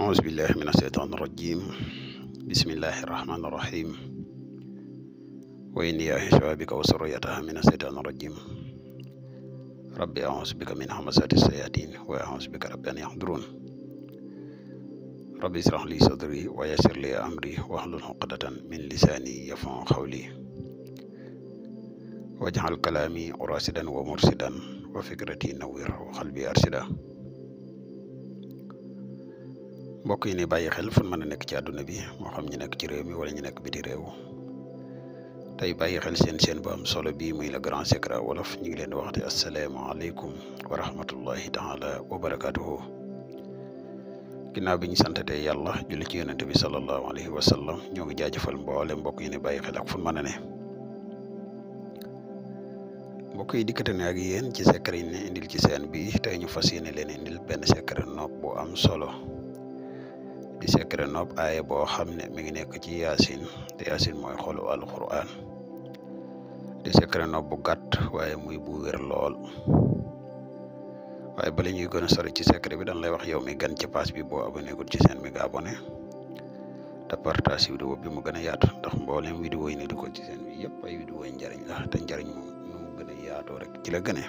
أعوذ بالله من الشيطان الرجيم بسم الله الرحمن الرحيم وإني أعيذها بك وذريتها من الشيطان الرجيم ربي أعوذ بك من همزات الشياطين وأعوذ بك رب أن يحضرون ربي اشرح لي صدري ويسر لي أمري واحلل عقدة من لساني يفقهوا قولي واجعل كلامي راشدا ومرشدا وفكرتي نوير وقلبي أرشدا mbokk yi ni bàyyi xel fu mën a nekk ci àdduna bi moo xam ñu nekk ci réew mi wala ñu nekk biti réew tey bàyyi xel seen bu am solo bii muy le grand secret wolof ñu ngi leen di waxte asalaamaaleykum wa rahmatullahi taala wa barakatuhu ginnaaw bi ñu santatee yàlla julli ci yonente bi sallallahu alayhi wa sallam ñoo ngi jaajëfal mboole mbokk yi ni bàyyi xel ak fu mën a ne mbokk yi dikkate ne ak yéen ci secret yi ne indil ci seen bi tey ñu fas yéene leen indil benn secret nopp bu am solo di secret nopp aaye boo xam ne mi ngi nekk ci yaasin te yaasin mooy xolu alquran di secret nopp bu gàtt waaye muy bu wér lool waaye bala ñuy gën a sori ci secret bi dañ lay wax yow mi gan ci page bi boo abonné gul ci seen mi nga abonné te partage vidéo bi mu gën a yaatu ndax mboolem vidéo yi ni di ko ci seen bi yëpp ay vidéo yi njariñ la te njariñ moom nu mu gën a yaatoo rek ci la gënee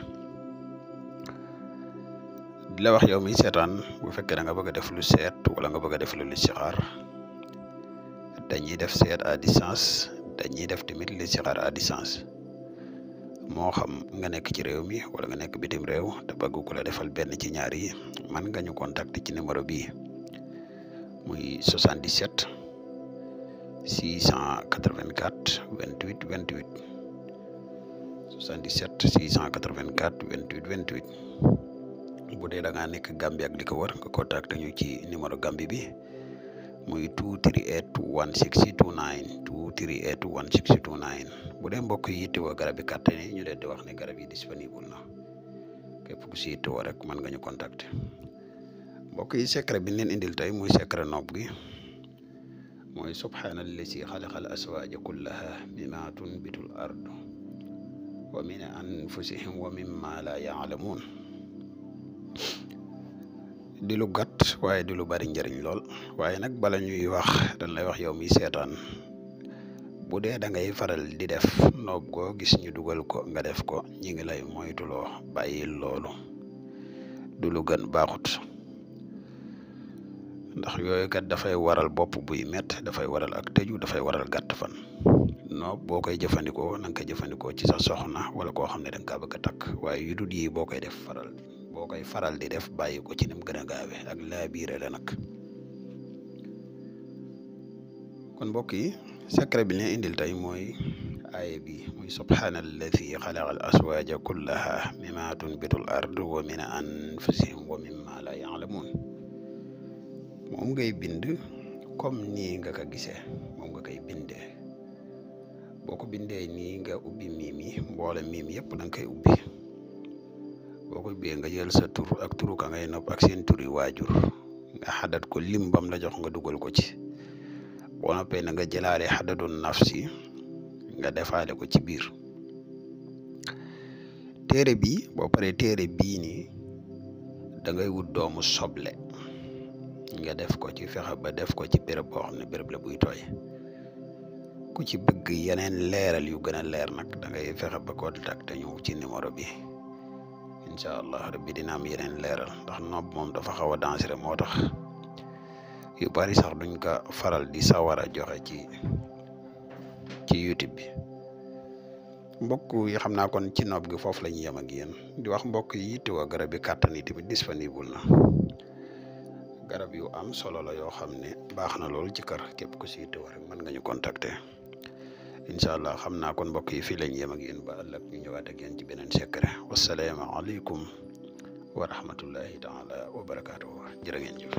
di la wax yow mi seetaan bu fekkee da nga bëgg a def lu seet wala nga bëgg a def lu listixaar dañuy def seet à distance dañuy def tamit listixaar à distance moo xam nga nekk ci réew mi wala nga nekk bitim réew te bëgg ku la defal benn ci ñaar yi man nga ñu contacter ci numéro bii muy 77 684 28 28 77 684 28 28 bu dee da ngaa nekk Gambie ak li ko wër nga contacté ñu ci numéro Gambie bi muy 238 1629 238 1629 bu dee mbokk yi yittewoo garab yi kàttan yi ñu leen di wax ne garab yi disponible na képp ku si yittewoo rek mën nga ñu contacter mbokk yi secret bi leen indil tey muy secret nopp gi mooy subhaanallazi xalaqal aswaaja kullaha mimma tunbitul ardu wa min anfusihim wa mimma la yaalamuun di lu gàtt waaye di lu bari njëriñ lool waaye nag bala ñuy wax dañ lay wax yow mi seetaan bu dee da ngay faral di def noob goo gis ñu dugal ko nga def ko ñi ngi lay moytuloo bàyyi loolu du lu gën baaxut ndax yooyu kat dafay waral bopp buy met dafay waral ak tëju dafay waral gàtt fan noob boo koy jëfandikoo na nga koy jëfandikoo ci sa soxna wala koo xam ne da nga kaa bëgg a takk waaye yu dul yi boo koy def faral di def bàyyi ko ci ni mu gën a gaawe ak laa biire la nag kon mbokk yi secret bi leen indil tey mooy aaye bi muy subhaanallazi xalaqal aswaaja kullaha mimma tunbitul ardu wa min anfusihim wa mimma la yaalamuun moom ngay bind comme nii nga ko gisee moom nga koy bindee boo ko bindee nii nga ubbi miim yi mboole miim yëpp da nga koy ubbi boo ko ubbee nga jël sa tur ak turu ka ngay nopp ak seen turi waajur nga xadat ko lim bam la jox nga dugal ko ci boo noppee na nga jëlaale xadadun nafsi nga defaale ko ci biir téere bi boo paree téere bii nii da ngay wut doomu soble nga def ko ci fexe ba def ko ci béréb boo xam ne béréb la buy tooy ku ci bëgg yeneen leeral yu gën a leer nag da ngay fexe ba contacté ñu ci numéro bi incha allah rabbi dina am yeneen leeral ndax nopp moom dafa xaw a dangereux moo tax yu bari sax duñ ko faral di sawar a joxe ci YouTube bi mbokk yi xam naa kon ci nopp gi foofu la ñu yem ak yéen di wax mbokk yi yittewoo garab yi kàttan yi tamit disponible na garab yu am solo la yoo xam ne baax na lool ci kër képp ku si yittewoo rek mën nga ñu contacter incha allah xam naa kon mbokk yi fii lañ yem ak yéen ba ëllëg ñu ñëwaat ak yéen ci beneen secret wasalaamaaleykum wa rahmatullahi taala wa barakaatuhu jërë ngeen jëf